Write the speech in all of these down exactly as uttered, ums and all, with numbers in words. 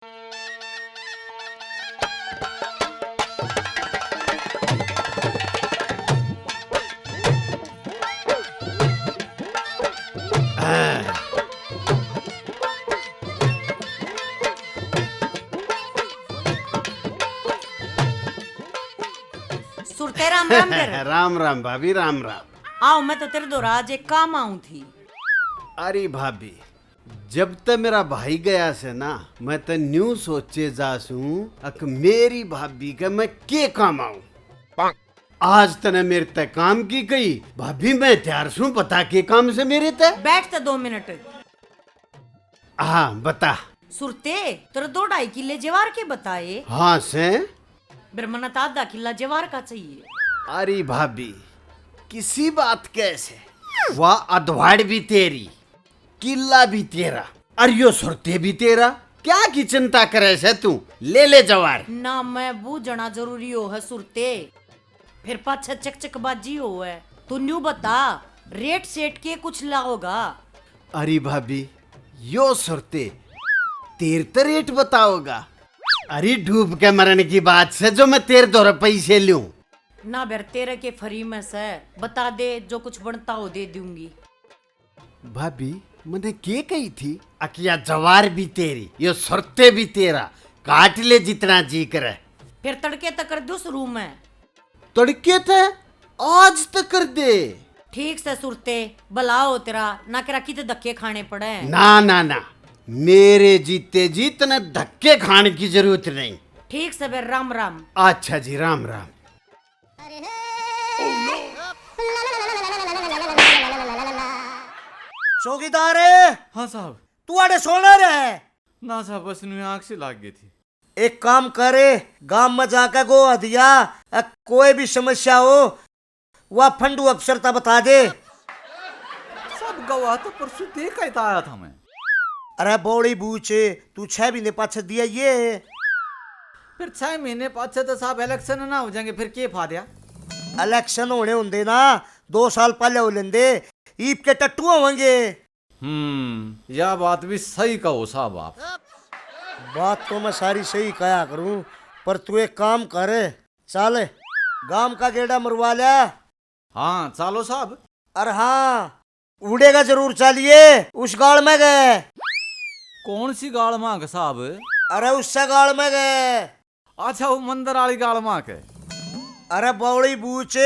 सुरते राम राम कर। राम राम भाभी, राम राम। आओ, मैं तो तेरे धोरै आज एक काम आऊं थी। अरे भाभी, जब तै मेरा भाई गया सै ना, मैं तै न्यू सोचे जा सूं, अक मेरी भाभी के मैं के काम आऊं। आज तने मेरे तै काम की कही, भाभी मैं तैयार सूं, बता के काम सै मेरे तै। बैठ तै दो मिनट। हाँ, बता। सुरते, तेरे दो ढाई किले जवार के बताए। हाँ सै। फिर मन्नै तो आधा किला जवार का चाहिए। अरे भाभी, किसी बात कै सै? वा अधवाड़ भी तेरी, किला भी तेरा, अर यो सुरते भी तेरा। क्या की चिंता करे सै तू? ले ले जवार। ना, मैं बूझना जरूरी हो है सुरते, फिर पाछे चकचकबाजी हो है। तू न्यू बता, रेट सेट के कुछ लाओगा? अरे भाभी, यो सुरते तेरे तै रेट बताओगा? अरे डूब के मरण की बात सै जो मैं तेरे धोरै पैसे लूं। ना बेर, तेरे के फ्री में सै, बता दे, जो कुछ बनता हो दे दूंगी। भाभी, मन्नै के कही थी? अक या जवार भी तेरी, यो सुरते भी तेरा, काट ले जितना जी करे। फिर तड़के तक कर दूं शुरू में। तड़के तै? आज तै कर दे। ठीक सै सुरते, भला हो तेरा, ना करा किते धक्के खाने पड़े। ना, ना, ना, मेरे जीते जी तने धक्के खाने की जरूरत नहीं। ठीक सै फिर, राम राम। अच्छा जी, राम राम। चौकीदार। हाँ साहब। तू आड़े सोना रे? ना साहब, बस न्यू आँख सी लाग गई थी। एक काम कर, गांव में जाके गो दिया, अ, कोई भी समस्या हो, वा फंडू अफसर ता बता दे। साहब, गवा तो परसों दे के तो आया था मैं। अरे बौड़ी बूच, तू छह महीने पाछे दिया ये। फिर छह महीने पाछे तो साहब इलेक्शन ना हो जाएंगे, फिर के फायदा? इलेक्शन होने होंदे ना, दो साल पहले हो लेंदे, ईब के टट्टू होंगे। हम्म, या बात भी सही कहो साहब आप। बात तो मैं सारी सही कहा करूं, पर तू एक काम कर, चल गांव का गेड़ा मरवा ले। हाँ, चलो साहब। अरे हाँ, उड़ेगा जरूर, चलिए उस गाल में गए। कौन सी गाल में गए साहब? अरे उससे गाल में गए। अच्छा, वो मंदिर वाली गाल में के? अरे बौड़ी बूच,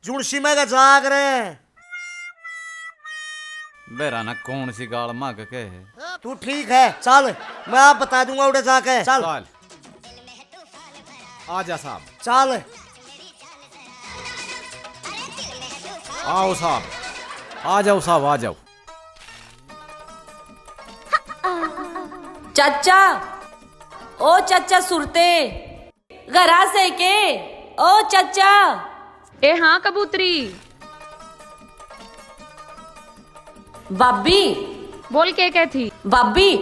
जुड़सी में के जाग रहे। बेरा ना कौन सी गाल में के है? तू ठीक है, चल, मैं आप बता दूंगा उड़े जाके, चल। चल। आ जा साहब। चल। आओ साहब, आ जाओ साहब, आ जाओ। चाचा, ओ चाचा सुरते, घरा से के? ओ चाचा। ए हाँ कबूतरी। भाभी। बोल, के कह थी? भाभी,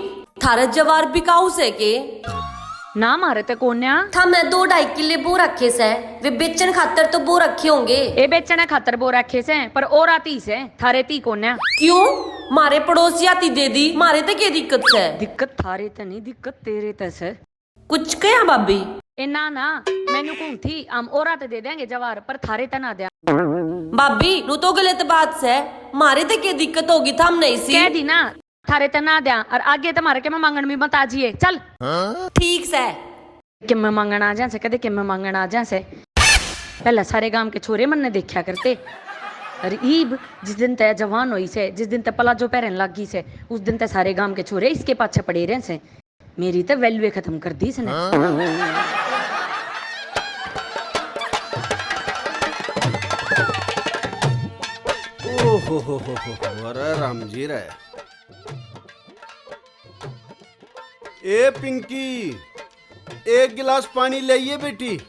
थारे जवार बिकाऊ से के? ना, मारे ते कोन्या। था मैं दो ढाई किले बो रखे से, वे बेचण खातर तो बो रखे होंगे। ए बेचण खातर बो रखे से, पर और आती से, थारे ती कोन्या। क्यों? मारे पड़ोसिया ती दे दी, मारे ते के दिक्कत से? दिक्कत थारे ते नहीं, दिक्कत तेरे ते से। कुछ कह्या भाभी? ए ना ना, मैनू कहूं थी, हम और ते दे देंगे जवार, पर थारे ते ना दिया। भाभी, रू तो गलत बात से, मारे ते के दिक्कत होगी, थाम नहीं सी। कह दी ना, थारे ते ना दिया, और आगे ते मारे के मैं मांगण भी मत आ जिए। चल। ठीक से। के मैं मांगण आ जा से, कदे के मैं मांगण आ जा से। पहला सारे गांव के छोरे मन्ने देखा करते, और ईब जिस दिन ते जवान होई से, जिस दिन ते प्लाजो पहरन लागी से, उस दिन ते सारे गांव के छोरे इसके पाछे पड़े रहे से। मेरी तो वैल्यू खत्म कर दी इसने। ओ हो हो हो हो हो, अरे राम जी रे। ए पिंकी, एक गिलास पानी ले आइए बेटी।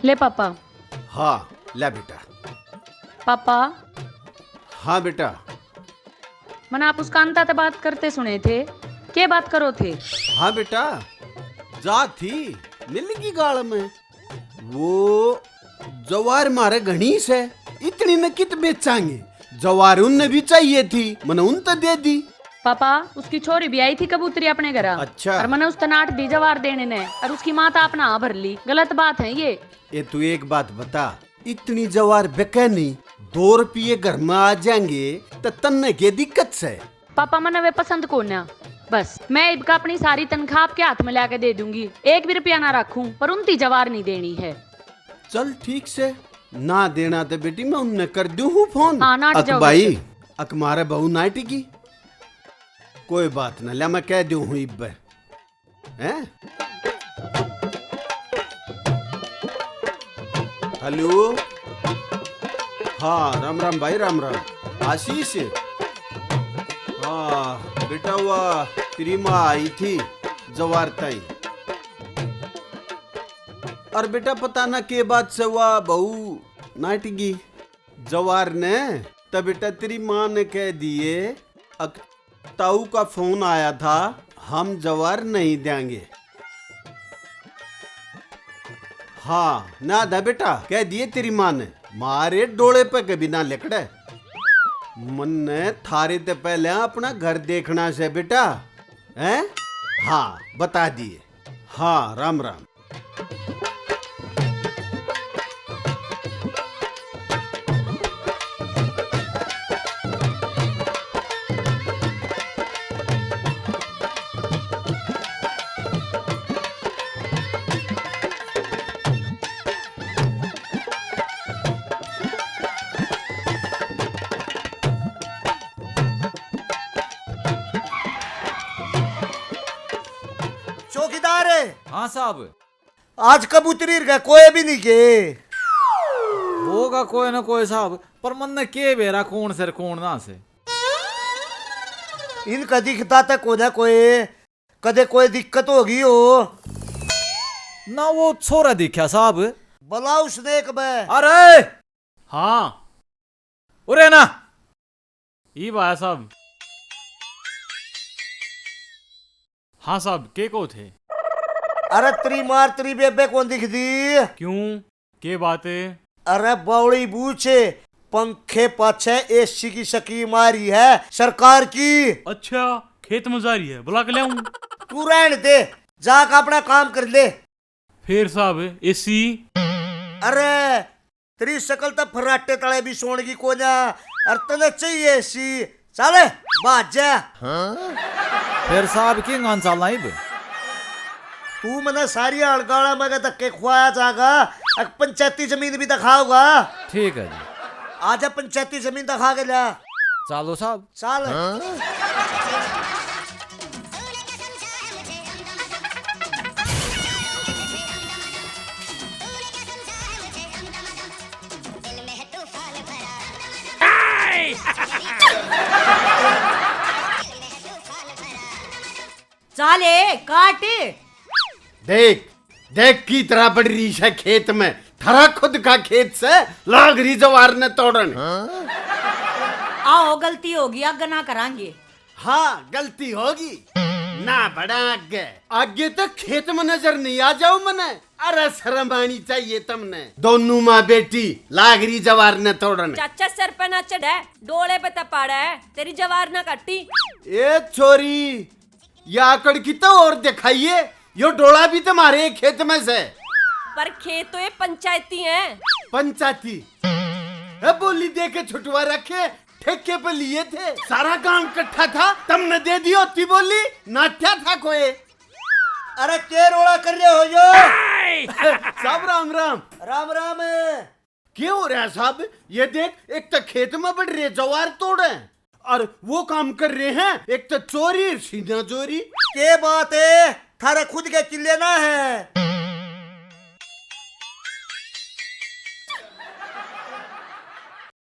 ले पापा। हाँ, ले बेटा। पापा। हाँ बेटा। मन्ने आप उस कांता ते बात करते सुने थे, के बात करो थे? हाँ बेटा, जा थी, मिल गई गाल में। वो जवार मारे घणी से, इतनी न कित बेचांगे। जवार उनने भी चाहिए थी, मैंने उन तो दे दी। पापा, उसकी छोरी भी आई थी कबूतरी अपने घर। अच्छा। और मैंने उस तनाट दी जवार देने ने, और उसकी माँ तो आपने हाँ भर ली। गलत बात है ये। ये तू एक बात बता, इतनी जवार बिके नहीं, दो रुपये घर में आ जाएंगे तो तन्ने के दिक्कत से? पापा, मन्ने वे पसंद कोन्या। बस, मैं इबका अपनी सारी तनख्वाह आपके हाथ में लाके दे दूंगी, एक भी रुपया ना रखूं, पर उनती जवार नहीं देनी है। चल ठीक से, ना देना तो बेटी मैं उनने कर दूं हूँ फोन। हाँ, नाट जाओ अकबाई, बेटे। अक मारे बहू नाटी की। कोई बात ना, ले मैं कह दूं हूँ इब्बे। हैं? हेलो। हाँ, राम राम भाई, राम राम। आशीष। हाँ बेटा, वा तेरी माँ आई थी जवार ताई। और बेटा, पता ना के बात से वा बहू नाटगी जवार ने। तब बेटा, तेरी माँ ने कह दिए, अक-, ताऊ का फोन आया था, हम जवार नहीं देंगे। हाँ, ना दा बेटा, कह दिए तेरी माँ ने, मारे डोले पे कभी ना लिकड़े। मन्ने थारे ते पहले अपना घर देखना से बेटा, हैं? हाँ, बता दिए। हाँ, राम राम। चौकीदार। हाँ साहब। आज कबूतरी के कोए भी नहीं गए। होगा कोई ना कोई साहब, पर मन्ने के बेरा कौन से कौन ना से। इनका दिखता तो कोने कोई, कदे कोई दिक्कत हो गई हो? ना, वो छोरा दिखा साहब। बुला उसने एक बे। अरे हाँ, उरे ना। ई भाया साहब। हाँ साहब, के को थे? अरे तेरी मार तेरी बेबे कौन दिखदी? क्यों, के बात है? अरे बावली बूझ, पंखे पाछे एसी की स्कीम आ रही है सरकार की। अच्छा, खेत में जा रही है, बुला के ले आऊं? तू रहन दे, जाके अपना काम कर ले। फिर साहब, एसी? अरे तेरी शकल तो फर्राटे तले भी सोण की कोन्या, और तने चाहिए एसी? चल, भाज जा। फिर साहब, की गान चालना इब? तू मने सारी गाला में के धक्के खुआया जागा, अक पंचायती जमीन भी दिखाओगा। ठीक है जी। आजा, पंचायती जमीन दिखा के ला। चलो साहब। चल। चाले काट। देख, देख की तरह बढ़ रही है खेत में। थारा खुद का खेत से, लाग रही जवार ने तोड़न। आओ, गलती होगी, आगे ना करांगे। हाँ, गलती होगी, ना बढ़ा आगे। आगे तो खेत में नजर नहीं आ जाओ मने। अरे शर्म आनी चाहिए तमने। दोनों माँ बेटी लाग रही जवार ने तोड़न। चाचा सर पे ना चढ़े, डोले पे तो पाड़े, तेरी जवार ना काटी। ए छोरी, या आकड़ की तो और दिखाइए, यो डोला भी तुम्हारे खेत में से। पर खेत तो ये पंचायती है। पंचायती? ए बोली दे के छुटवा रखे, ठेके पे लिए थे। सारा गांव इकट्ठा था, तमने दे दी होती बोली, नाट्या था कोई। अरे के रोला कर रहे हो यो? साहब राम राम। राम राम। के हो रहा है साहब? ये देख, एक तो खेत में बढ़ रहे जवार तोड़े और वो काम कर रहे हैं, एक तो चोरी, सीधा चोरी। के बात है, थारे खुद के किले ना है?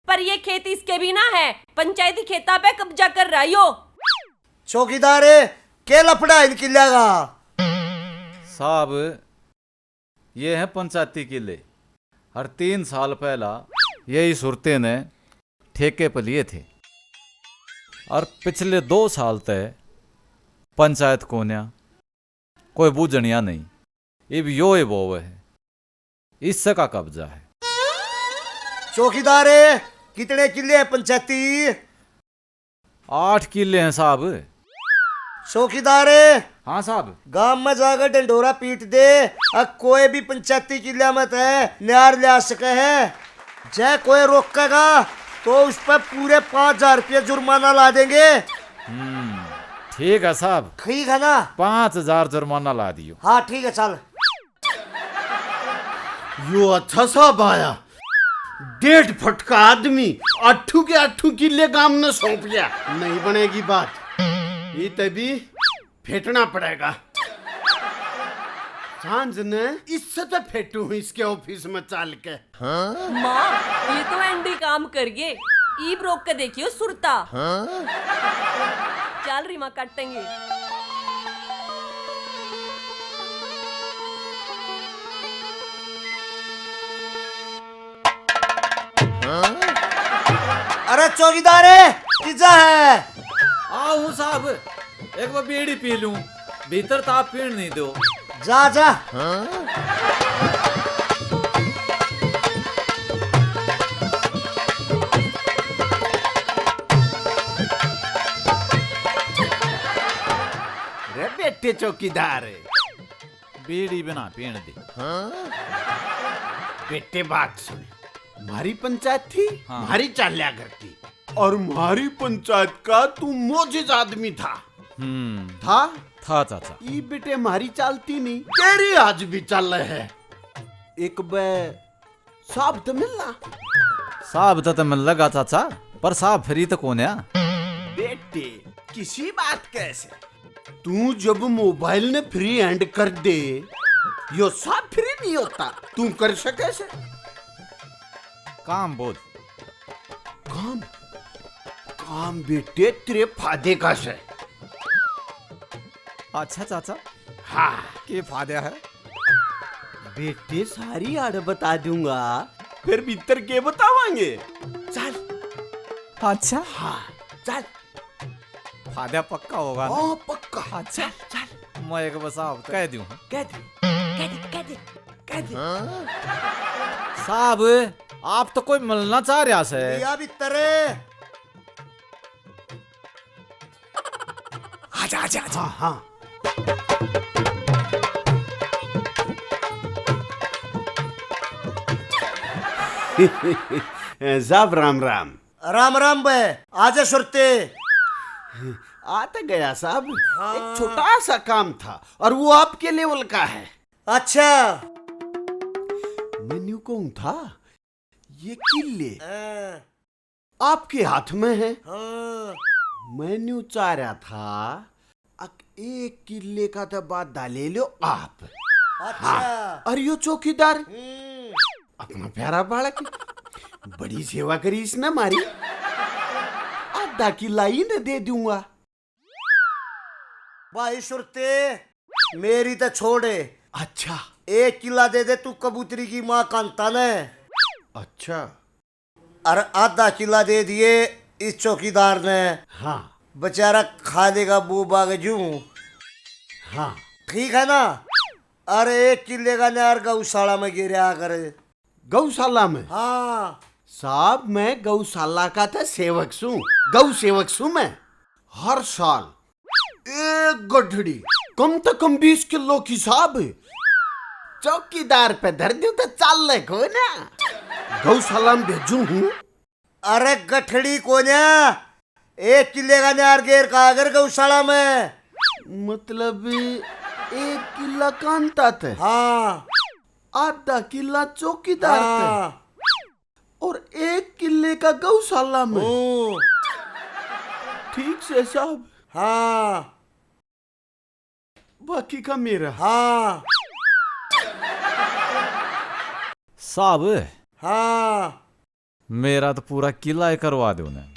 पर ये खेत इसके भी ना है, पंचायती खेता पे कब्जा कर रहा यो। चौकीदार, के लफड़ा इन किल्या का? साहब, ये हैं पंचायती किले। हर तीन साल पहला यही सुरते ने ठेके पर लिए थे और पिछले दो साल तक पंचायत कोन्या, कोई बूझणिया नहीं। इब यो ही बोवे है, इससे का कब्जा है। चौकीदार, कितने किले हैं पंचायती? आठ किले हैं साहब। चौकीदार, हाँ साहब। गांव में जाकर ढंडोरा पीट दे, और कोई भी पंचायती किला में तै न्यार ले आ सके है। जै कोई रोकेगा तो उस पर पूरे पाँच हजार रुपये जुर्माना ला देंगे। हम्म, ठीक है साहब। ठीक है ना? पाँच हजार जुर्माना ला दियो। हाँ ठीक है, चल। यो अच्छा साहब आया, डेढ़ फुट का आदमी, अट्ठू के अट्ठू किले गांव ने सौंप गया। नहीं बनेगी बात, ये तभी फेंटना पड़ेगा। सांझ ने इससे तो फेंटू हूँ इसके ऑफिस में चाल के। माँ, ये तो एंडी काम कर गए। ईब रोक के देखियो सुरता। चल री माँ, काटेंगे। अरे चौकीदार, किजा है? आओ हूँ साहब, एक बार बीड़ी पी लूं, भीतर ताप पीण नहीं दो। जा, जा। रे बेटे चौकीदार, बीड़ी बिना पीण दे। बेटे बात सुन, म्हारी पंचायत थी, हाँ। म्हारी चाल्या करती। और म्हारी पंचायत का तू मोजिज आदमी था। हम्म। था? था चाचा। ई बेटे म्हारी चालती नहीं, तेरी आज भी चाल है। एक बे साहब तो मिलना। साहब तो, तो मिल लगा चाचा, पर साहब फ्री तो कौन है? बेटे, किसी बात कैसे? तू जब मोबाइल ने फ्री हैंड कर दे, यो साहब फ्री नहीं होता, तू कर सके से? काम बोल। काम? काम बेटे तेरे फायदे का से। अच्छा चाचा। हाँ। के फायदा है? बेटे सारी आड़ बता दूंगा, फिर भीतर के बतावांगे। चल। अच्छा। हाँ, चल। फायदा पक्का होगा ना? हाँ, पक्का। अच्छा। चल, चल। मैं एक बार साहब कह दूं। कह दे, कह दे, कह दे, कह दे। साहब, आप तो कोई मिलना चाह रहा से। लिया भीतर। आजा, आजा, आजा। हाँ, हाँ। साहब, राम राम। राम राम बे, आजा सुरते। आ तो गया साहब, हाँ। एक छोटा सा काम था और वो आपके लेवल का है। अच्छा। मैं न्यू कहूँ था, ये किले हाँ। आपके हाथ में है। हाँ। मैं न्यू चाह रहा था, अक एक किले का तो बादा ले लो आप। अच्छा। हाँ। और यो चौकीदार, हम्म। अपना प्यारा बालक, बड़ी सेवा करी इसने मारी, आधा किला ही ने दे दूंगा। भाई सुरते, मेरी तो छोड़। अच्छा। एक किला दे दे तू कबूतरी की माँ कांता ने। अच्छा। अर आधा किला दे दिए इस चौकीदार ने। हाँ। बेचारा खा लेगा बो बाग जूं। हाँ। ठीक है ना? अरे एक किले का न्यार गौशाला में गिरया कर। गौशाला में? हाँ। साहब, मैं गौशाला का तो सेवक सूं, गौ सेवक सूं मैं। हर साल एक गठड़ी, कम तो कम बीस किलो की साहब, चौकीदार पे धर दूं तो चाल ले को ना। गौशाला में भेजू हूँ। अरे गठड़ी कोन्या, एक किले का न्यार गेर का अगर गौशाला में। मतलब एक किला कांता थे। हाँ। आधा किला चौकीदार थे। हाँ। और एक किले का गौशाला में। ओ। ठीक से साहब। हाँ। बाकी का मेरा। हाँ। साहब। हाँ। मेरा तो पूरा किला ही करवा दो ने।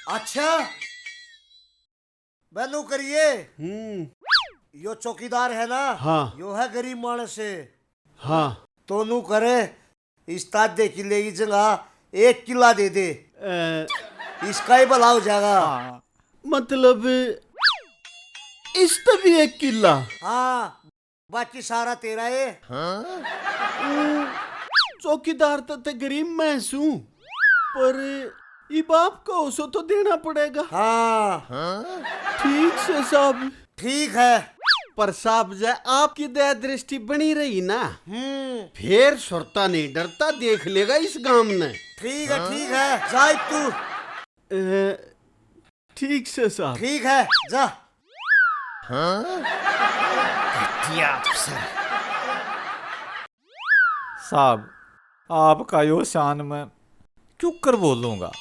अच्छा, बे नू करिए। हम्म। यो चौकीदार है ना? हाँ। यो है गरीब मानस से। हाँ। तो नू करे, इस तादे किले की जगह एक किला दे दे। अ, इसका ही भला हो जाएगा। हाँ। मतलब, इस तभी एक किला? हाँ, बाकी सारा तेरा है। हाँ? चौकीदार तो ते गरीब मैं सूं। पर इब आपका हो सो तो देना पड़ेगा। हाँ। ठीक से साहब। ठीक है। पर साहब, जै आपकी दया दृष्टि बनी रही ना, हम्म। फिर सुरता नहीं डरता, देख लेगा इस गांव ने। ठीक है, ठीक है, जा इब तू। ए, ठीक से साहब। ठीक है, जा। घटिया अफसर। साहब, आपका यो शान में क्यों कर बोलूंगा?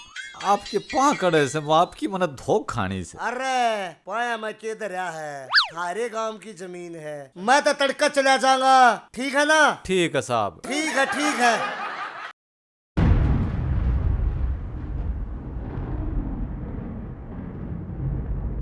आपके पां कड़े से, वो आपकी मने धोख खानी से। अरे, पाया मैं के धरया है? थारे गांव की जमीन है। मैं तो तड़का चला जाऊंगा, ठीक है ना? ठीक है साहब। ठीक है, ठीक है।